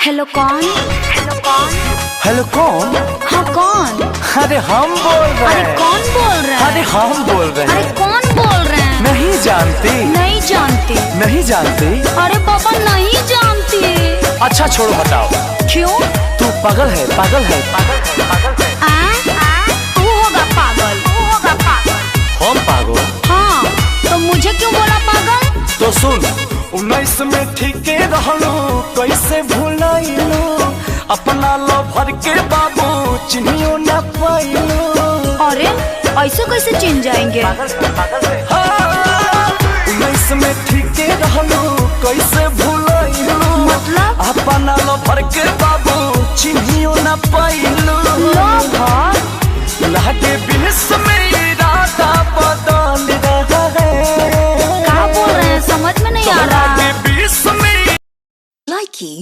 Hello कौन? Hello कौन? Hello कौन? हाँ कौन? अरे हम बोल रहे अरे हैं। कौन बोल रहा अरे है? हम बोल रहे अरे हैं। कौन बोल रहे हैं? नहीं जानती? नहीं जानती। नहीं जानती? अरे बाबा नहीं जानती। अच्छा छोड़ो, हटाओ। क्यों? तू पागल है, पागल है, पागल है, पागल है। आ? तू होगा पागल, तू होगा पागल। हम पागल? हाँ तो मुझे क्यों बोला पागल? तो सुन, 19 में ठीके रहलू, कैसे भुलाइलू अपना लो भर के बाबू चिन्हियो न पाइलू। अरे ऐसे कैसे चिन जाएंगे? हाँ, 19 में ठीके रहलू, कैसे भुलाइलू? मतलब? अपना लो भर के बाबू चिन्हियो न पाइलू। लो भर। लागे 20 में इरादा बदल रहा है। क्या बोल रहे हैं, समझ में नहीं आ रहा। लागे 20 में Likey.